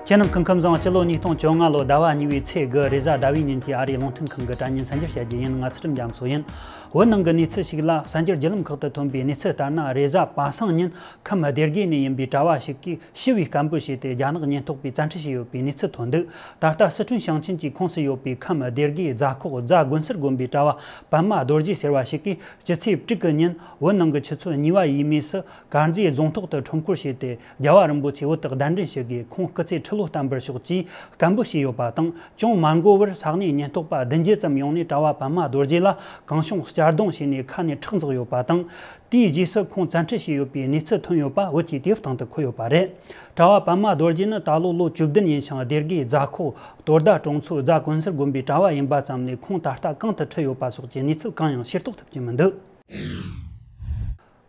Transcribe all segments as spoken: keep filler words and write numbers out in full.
ཁྱེད་རྣམས་སྐུ་ཁམས་བཟང་། སྤྱི་ལོ་ཉིས་སྟོང་བཅོ་ལྔ་ལོ་ཟླ་བ་གཉིས་པའི་ཚེས་དགུ་རེས་གཟའ་ཟླ་བའི་ཉིན་གྱི་ཨ་རིའི་རླུང་འཕྲིན་ཁང་གི་དྲ་བརྙན་གསར་འགྱུར་བཤད་རྒྱུ་ཡིན། ང་ཚུལ་ཁྲིམས་རྒྱ་མཚོ་ཡིན། བོད་ནང་གི་གནས་ཚུལ་ཞིག་ལ་གསར་འགྱུར་བརྒྱུད་ལམ་ཁག་ཏུ་ཐོན་པའི་གནས་ཚུལ་ལྟར་ན། རེས་གཟའ་པ་སངས་ཉིན་ཁམས་སྡེ་དགེ་ནས་ཡིན་པའི་གྲྭ་བ་ཞིག་གིས་ཞི་བའི་སྐད་འབོད་བྱས་ཏེ་རྒྱ་ནག་ཉེན་རྟོག་པས་བཙན་ཁྲིད་བྱས་ཡོད་པའི་གནས་ཚུལ་ཐོན་འདུག། ད་ལྟ་སི་ཁྲོན་ཞིང་ཆེན་གྱི་ཁོངས་སུ་ཡོད་པའི་ཁམས་སྡེ་དགེའི་རྫ་ཁོག་རྫ་དགོན་གསར་དགོན་པའི་གྲྭ་བ་པདྨ་རྡོ་རྗེ་ཟེར་བ་ཞིག་གིས་སྤྱི་ཚེས་དྲུག་གི་ཉིན་བོད་ནང་གི་ཆུ་ཚོད་གཉིས་པ་ཡས་མས་སུ་དཀར་མཛེས་རྫོང་ཐོག་ཏུ་ཁྲོམ་སྐོར་བྱས་ཏེ། རྒྱལ་བ་རིན་པོ་ཆེ་བོད་དུ་གདན་འདྲེན་ཞུ་དགོས། ཁོང་སྐུ་ཚེ་ཁྲི་ལོ་བརྟན་པར་ཤོག་ཅེས་སྐད་འབོད་བྱས་ཡོད་པ་དང་། ཅུང་མ་འགོར་བར་ས་གནས་ཉེན་རྟོག་པ་བདུན་བརྒྱད་ཙམ་ཡོང་ནས་གྲྭ་བ་པདྨ་རྡོ་རྗེ་ལ་གང་བྱུང་གཅར་རྡུང་བྱས་ནས་ཁ་ནས་ཁྲག་འཛག་ཡོད་པ་དང་། དེའི་རྗེས་སུ་ཁོང་བཙན་ཁྲིད་བྱས་ཡོད་པའི་གནས་ཚུལ་ཐོན་ཡོད་པ་བོད་ཀྱི་དུས་བབ་སྟེང་དུ་འཁོད་ཡོད་པ་རེད། གྲྭ་བ་པདྨ་རྡོ་རྗེ་ནི་ད་ལོ་ལོ་བཅུ་བདུན་ཡིན་ཞིང་། སྡེ་དགེའི་རྫ་ཁོག་དོ་ཟླ་གྲོང་ཚོའི་རྫ་དགོན་གསར་དགོན་པའི་གྲྭ་བ་ཡིན་པ་ཙམ་ལས། ཁོང་ད་ལྟ་གང་དུ་ཁྲིད་ཡོད་པ་སོགས་ཀྱི་གནས་ཚུལ་གང་ཡང་ཤེས་རྟོགས་ཐུབ་ཀྱི་མི་འདུག།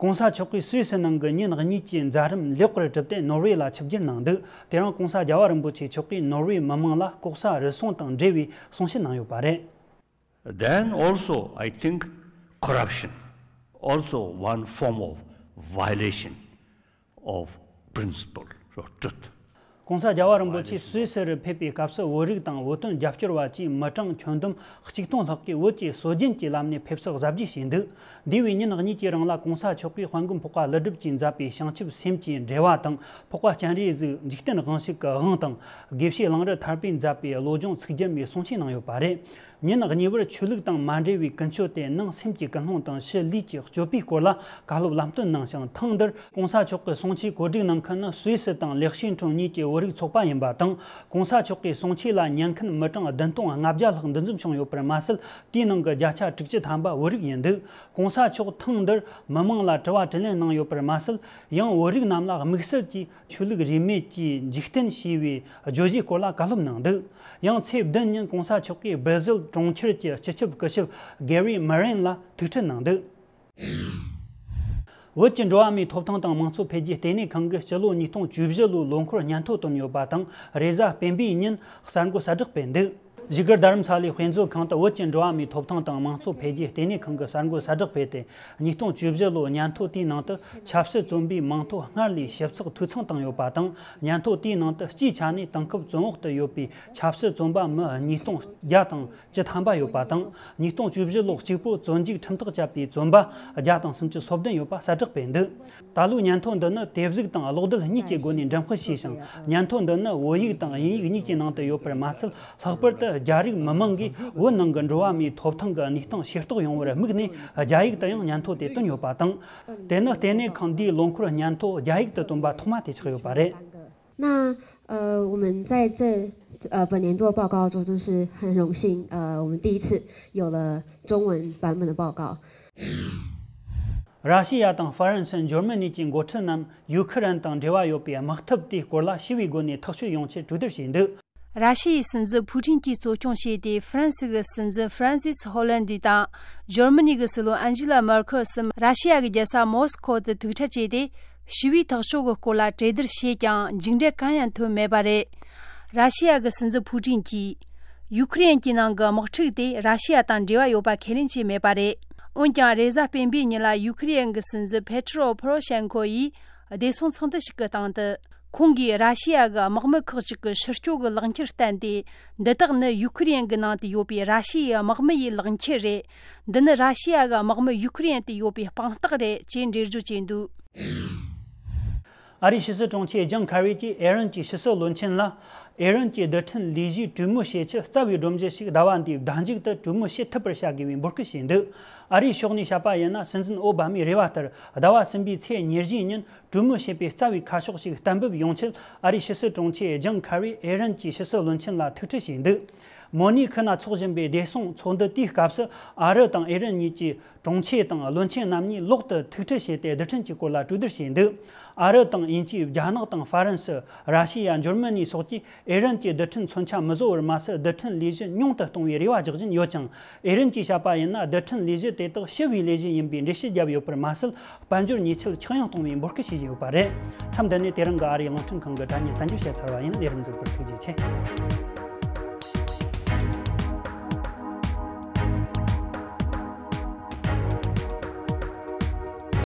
གོང་ས་མཆོག་གིས་སུད་སི་ནང་གི་ཉིན་གཉིས་ཀྱི་མཛད་རིམ་ལེགས་པར་གྲུབ་སྟེ་ནོར་ཝེ་ལ་ཆིབས་བསྒྱུར་གནང་འདུག། དེ་རིང་གོང་ས་རྒྱལ་བ་རིན་པོ་ཆེ་མཆོག་གིས་ནོར་ཝེ་མི་མང་ལ་ལྐོག་ཟ་རུལ་སུངས་དང་འབྲེལ་བའི་གསུང་བཤད་གནང་ཡོད་པ་རེད། Then also, I think corruption, also one form of violation of principle or truth. གོང་ས་རྒྱལ་བ་རིན་པོ་ཆེ་སུད་སི་རུ་ཕེབས་པའི་སྐབས་སུ། བོད་རིགས་དང་བོད་དོན་རྒྱབ་སྐྱོར་བ་བཅས་མི་གྲངས་ཁྱོན་བསྡོམས་གཅིག་སྟོང་ལྷག་གིས་བོད་ཀྱི་སྲོལ་རྒྱུན་གྱི་ལམ་ནས་ཕེབས་བསུ་གཟབ་རྒྱས་བྱས་འདུག། འདས་པའི་ཉིན་གཉིས་ཀྱི་རིང་ལ་གོང་ས་མཆོག་གིས་དཔལ་མགོན་འཕགས་པ་ཀླུ་སྒྲུབ་ཀྱིས་མཛད་པའི་བྱང་ཆུབ་སེམས་ཀྱི་འགྲེལ་བ་དང་། འཕགས་པ་སྤྱན་རས་གཟིགས་འཇིག་རྟེན་དབང་ཕྱུག་གི་དབང་དང་། དགེ་བཤེས་གླང་རི་ཐར་པས་མཛད་པའི་བློ་སྦྱོང་ཚིག་བརྒྱད་མའི་གསུང་ཆོས་གནང་ཡོད་པ་རེད། ཉིན་གཉིས་པར་ཆོས་ལུགས་དང་མ་འབྲེལ་བའི་ཀུན་སྤྱོད་དེ་ནང་སེམས་ཀྱི་ཀུན་སློང་དང་ཕྱི་ལུས་ཀྱི་སྤྱོད་པའི་སྐོར་ལ་བཀའ་སློབ་ལམ་སྟོན་གནང་ཞིང་། ཐེངས་འདིར་གོང་ས་མཆོག་གི་གསུང་ཆོས་གོ་སྒྲིག་གནང་མཁན་ནི་སུད་སི་དང་ལེག་ཤིང་ཊོན་གཉིས་ཀྱི་བོད་རིགས་ཚོགས་པ་ཡིན་པ་དང་། གོང་ས་མཆོག་གི་གསུང་ཆོས་ལ་ཉན་མཁན་མི་གྲངས་བདུན་སྟོང་ལྔ་བརྒྱ་ལྷག་འདུ་འཛོམས་བྱུང་ཡོད་པར་མ་ཟད། དེའི་ནང་གི་བརྒྱ་ཆ་དྲུག་ཅུ་ཐམ་པ་བོད་རིགས་ཡིན་འདུག། གོང་ས་མཆོག་ཐེངས་འདིར་མི་མང་ལ་དྲི་བ་དྲིས་ལན་གནང་ཡོད་པར་མ་ཟད། ཡང་བོད་རིགས་རྣམས་ལ་དམིགས་བསལ་གྱིས་ཆོས་ལུགས་རིས་མེད་ཀྱིས་འཇིག་རྟེན་ཞེས་པའི་བརྗོད་གཞིའི་སྐོར་ལ་བཀའ་སློབ་གནང་འདུག། ཡང་ཚེས་བདུན་ཉིན་གོང་ས་མཆོག་གིས་སྦི་ར་ཟིལ་གྲོང་ཁྱེར་གྱི་སྤྱི་ཁྱབ་སྐུ་ཞབས་Gary Morin ལ་ཐུག་འཕྲད་གནང་འདུག། བོད་ཀྱི་འགྲོ་བ་མིའི་ཐོབ་ཐང་དང་མང་གཙོ་འཕེལ་རྒྱས་ལྟེ་གནས་ཁང་གིས་སྤྱི་ལོ་ཉིས་སྟོང་བཅུ་བཞི་ལོའི་ལོ་འཁོར་སྙན་ཐོ་བཏོན་ཡོད་པ་དང་། རེས་གཟའ་སྤེན་པའི་ཉིན་གསར་འགོད་གསལ་བསྒྲགས་སྤེལ་འདུག། བཞུགས་སྒར་རྡ་རམ་ས་ལའི་དཔེ་མཛོད་ཁང་དུ་བོད་ཀྱི་འགྲོ་བ་མིའི་ཐོབ་ཐང་དང་མང་གཙོ་འཕེལ་རྒྱས་ལྟེ་གནས་ཁང་གིས་གསར་འགོད་གསལ་བསྒྲགས་སྤེལ་ཏེ། ཉིས་སྟོང་བཅུ་བཞི་ལོའི་སྙན་ཐོ་དེའི་ནང་དུ་ཆབ་སྲིད་བཙོན་པའི་མིང་ཐོ་སྔར་ལས་ཞིབ་ཚགས་འཐུས་ཚང་བཏང་ཡོད་པ་དང་། སྙན་ཐོ་དེའི་ནང་དུ་སྤྱིའི་ཆ་ནས་དེང་སྐབས་བཙོན་འོག་ཏུ་ཡོད་པའི་ཆབ་སྲིད་བཙོན་པ་མི་ཉིས་སྟོང་བརྒྱ་དང་བཅུ་ཐམ་པ་ཡོད་པ་དང་། ཉིས་སྟོང་བཅུ་བཞི་ལོ་གཅིག་པོར་བཙོན་འཇུག་ཁྲིམས་ཐག་བཅད་པའི་བཙོན་པ་བརྒྱ་དང་སུམ་ཅུ་སོ་བདུན་ཡོད་པ་གསལ་བསྒྲགས་སྤེལ་འདུག། ད་ལོའི་སྙན་ཐོ་འདི་ནི་དེབ་གཟུགས་དང་གློག་རྡུལ་གཉིས་ཀྱི་སྒོ་ནས་འགྲེམས་སྤེལ་བྱས་ཤིང་། སྙན་ཐོ་འདི་ནི་བོད་ཡིག་དང་དབྱིན་ཡིག་གཉིས་ཀྱི་ནང་དུ་ཡོད་པར་མ་ཚད། ལྷག་པར་དུ་རྒྱ་རིགས་མི་མང་གིས་བོད་ནང་གི་འགྲོ་བ་མིའི་ཐོབ་ཐང་གི་གནས་སྟངས་ཤེས་རྟོགས་ཡོང་བར་དམིགས་ནས། རྒྱ་ཡིག་ཏུ་ཡང་སྙན་ཐོ་དེ་བཏོན་ཡོད་པ་དང་། དེ་ནི་ལྟེ་གནས་ཁང་འདིའི་ལོ་འཁོར་སྙན་ཐོ་རྒྱ་ཡིག་ཏུ་བཏོན་པ་ཐོག་མ་དེ་ཆགས་ཡོད་པ་རེད། 那呃，我们在这呃本年度的报告中，就是很荣幸，呃，我们第一次有了中文版本的报告。 ར་ཤི་ཡ་དང་ཧྥ་རན་སི། འཇར་མ་ནི་བཅས་འགོ་ཁྲིད་རྣམས་ཡུ་ཁི་རན་དང་འབྲེལ་བ་ཡོད་པའི་དམག་འཐབ་དེའི་སྐོར་ལ་ཞི་བའི་སྒོ་ནས་ཐག་གཅོད་ཡོང་ཆེད་གྲོས་བསྡུར་བྱས་འདུག། ར་ཤི་ཡའི་སྲིད་འཛིན་ཕུ་ཀྲིན་གྱིས་གཙོ་སྐྱོང་བྱས་ཏེ། ཧྥ་རན་སི་གི་སྲིད་འཛིན་ཧྥ་རན་སིས་ཧོ་ལན་ཌི་དང་། འཇར་མ་ནི་གི་སྲིད་བློན་ཨན་ཇི་ལ་མར་ཁེལ་གསུམ་ར་ཤི་ཡ་གི་རྒྱལ་ས་མོ་སི་ཁོ་དུ་ཐུག་འཕྲད་བྱས་ཏེ། ཞི་བའི་ཐག་གཅོད་ཀྱི་སྐོར་ལ་གྲོས་བསྡུར་བྱས་ཀྱང་མཇུག་འབྲས་གང་ཡང་ཐོན་མེད་པ་རེད། ར་ཤི་ཡ་གི་སྲིད་འཛིན་ཕུ་ཀྲིན་གྱིས། ཡུ་ཁི་རེན་གྱི་ནང་གི་དམག་འཁྲུག་དེ་ར་ཤི་ཡ་དང་འབྲེལ་བ་ཡོད་པ་ཁས་ལེན་བྱས་མེད་པ་རེད། འོན་ཀྱང་། རེས་གཟའ་སྤེན་པའི་ཉིན་ལ་ཡུ་ཁི་རེན་གྱི་སྲིད་འཛིན་ཕེ་ཏྲོ་ཕོ་རོ་ཤེན་ཁོ་ཡིས་བདེ་སྲུང་ཚོགས་འདུ་ཞིག་གི་སྟེང་དུ། ཁོང་གིས་ར་ཤི་ཡ་གི་དམག་མི་ཁག་ཅིག་གི་ཕྱིར་སྐྱོད་ཀྱི་ལག་འཁྱེར་བསྟན་ཏེ། འདི་དག་ནི་ཡུ་ཁི་རེན་གྱི་ནང་དུ་ཡོད་པའི་ར་ཤི་ཡའི་དམག་མི་ཡི་ལག་འཁྱེར་རེད། འདི་ནི་ར་ཤི་ཡ་གི་དམག་མི་ཡུ་ཁི་རེན་དུ་ཡོད་པའི་དཔང་རྟགས་རེད་ཅེས་འགྲེལ་བརྗོད་བྱས་འདུག། ཨ་རིའི་ཕྱི་སྲིད་དྲུང་ཆེ་ཇོན་ཁེ་རི་གྱིས་ཨི་རན་གྱི་ཕྱི་སྲིད་བློན་ཆེན་ལ། ཨི་རན་གྱི་རྡུལ་ཕྲན་ལས་གཞིའི་གྲོས་མོལ་བྱེད་ཆེད་རྩ་བའི་སྒྲོམ་གཞི་ཞིག་ཟླ་བ་འདིའི་ཟླ་མཇུག་ཏུ་གྲོས་མོལ་བྱེད་ཐུབ་པར་བྱ་དགོས་པའི་འབོད་སྐུལ་བྱས་འདུག། ཨ་རིའི་ཕྱོགས་ནས་བཤད་པ་ཡིན་ན། སྲིད་འཛིན་ཨོ་བྷ་མའི་རེ་བ་ལྟར། ཟླ་བ་གསུམ་པའི་ཚེས་ཉེར་བཞི་ཉིན་གྲོས་མོལ་བྱེད་པའི་རྩ་བའི་ཁ་ཕྱོགས་ཤིག་གཏན་འབེབས་ཡོང་ཆེད། ཨ་རིའི་ཕྱི་སྲིད་དྲུང་ཆེ་ཇོན་ཁེ་རིས་ཨི་རན་གྱི་ཕྱི་སྲིད་བློན་ཆེན་ལ་ཐུག་འཕྲད་བྱས་འདུག། མོ་ནི་ཁི་ན་འཚོགས་བཞིན་པའི་བདེ་སྲུང་ཚོགས་འདུ་དེའི་སྐབས་སུ། ཨ་རི་དང་ཨི་རན་གཉིས་ཀྱི་དྲུང་ཆེ་དང་བློན་ཆེན་རྣམ་གཉིས་ལོག་ཏུ་ཐུག་འཕྲད་བྱས་ཏེ། རྡུལ་ཕྲན་གྱི་སྐོར་ལ་གྲོས་བསྡུར་བྱས་འདུག། ཨ་རི་དང་དབྱིན་ཇི། རྒྱ་ནག་དང་ཧྥ་རན་སི། ར་ཤི་ཡ། འཇར་མ་ནི་སོགས་ཀྱིས་ཨི་རན་གྱི་རྡུལ་ཕྲན་མཚོན་ཆ་མི་བཟོ་བར་མ་ཟད། རྡུལ་ཕྲན་ལས་གཞི་ཉུང་དུ་གཏོང་བའི་རེ་བ་རྒྱག་བཞིན་ཡོད་ཅིང་། ཨི་རན་གྱིས་བཤད་པ་ཡིན་ན། རྡུལ་ཕྲན་ལས་གཞི་དེ་དག་ཞི་བའི་ལས་གཞི་ཡིན་པའི་འགྲེལ་བཤད་བརྒྱབ་ཡོད་པར་མ་ཟད། དཔལ་འབྱོར་ཉེས་ཆད་ཆག་ཡང་གཏོང་བའི་འབོད་སྐུལ་བྱེད་བཞིན་ཡོད་པ་རེད། མཚམས་འདི་ནས་དེ་རིང་གི་ཨ་རིའི་རླུང་འཕྲིན་ཁང་གི་དྲ་བརྙན་གསར་འགྱུར་བཤད་ཚར་བ་ཡིན། ལས་རིམ་གཟིགས་པར་ཐུགས་རྗེ་ཆེ།